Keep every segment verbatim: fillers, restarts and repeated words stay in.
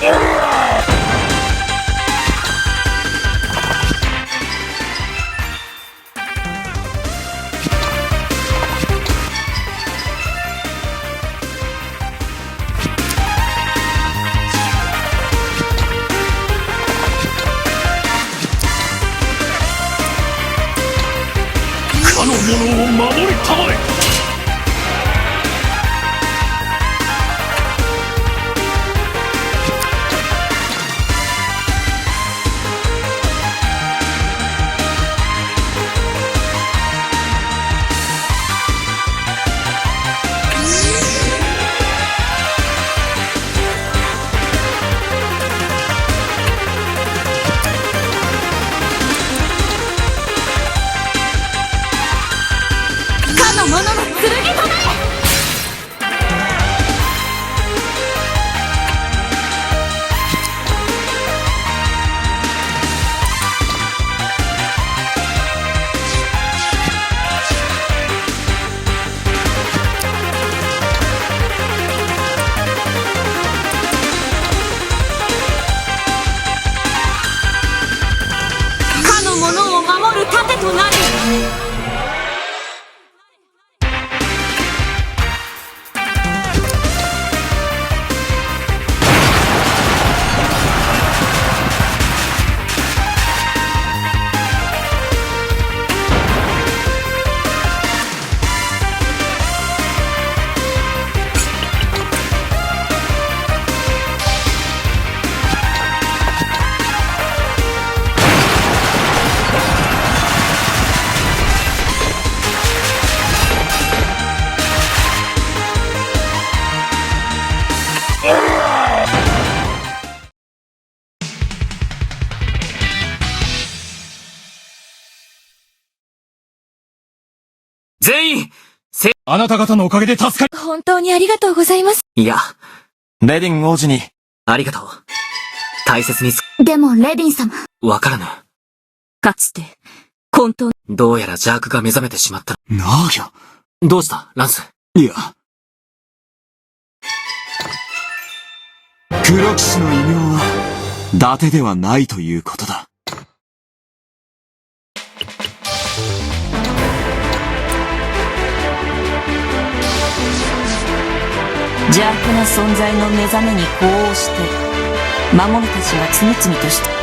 かの者を守りたまえ。かの者の剣となれ。かの者を守る盾となれ。全員、せ、あなた方のおかげで助かり、本当にありがとうございます。いや、レディン王子に。ありがとう。大切にす、でも、レディン様。わからぬ。かつて、混沌、どうやら邪悪が目覚めてしまった。ナーギャ。どうした、ランス？いや、クロ騎士の異名は、伊達ではないということだ。邪悪な存在の目覚めに呼応して、魔物たちが次々として、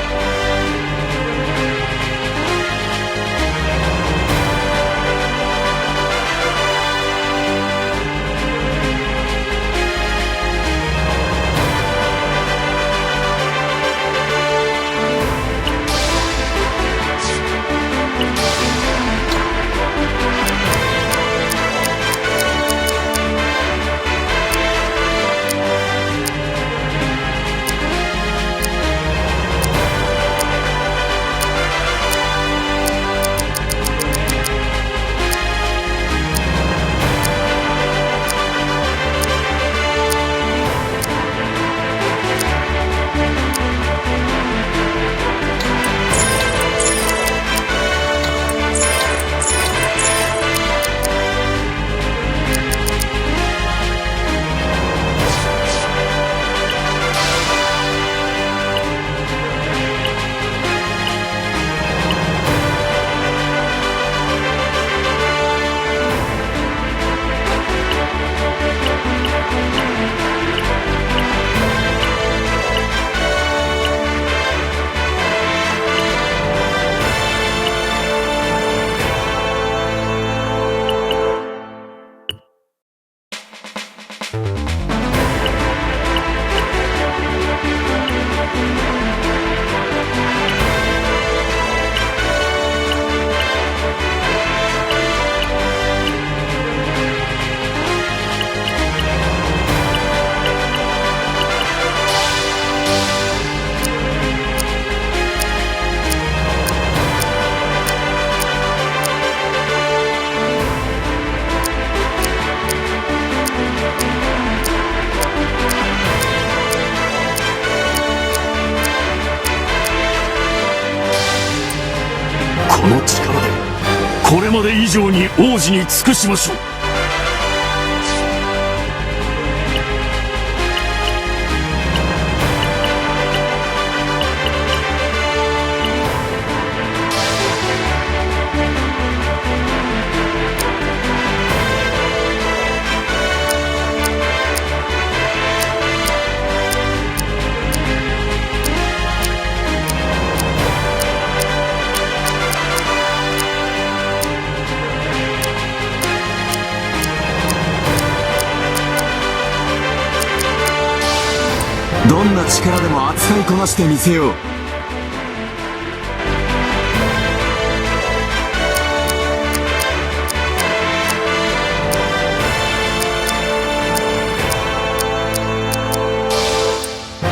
この力で、これまで以上に王子に尽くしましょう。どんな力でも扱いこなしてみせよう。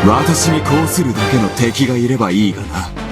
私にこうするだけの敵がいればいいがな。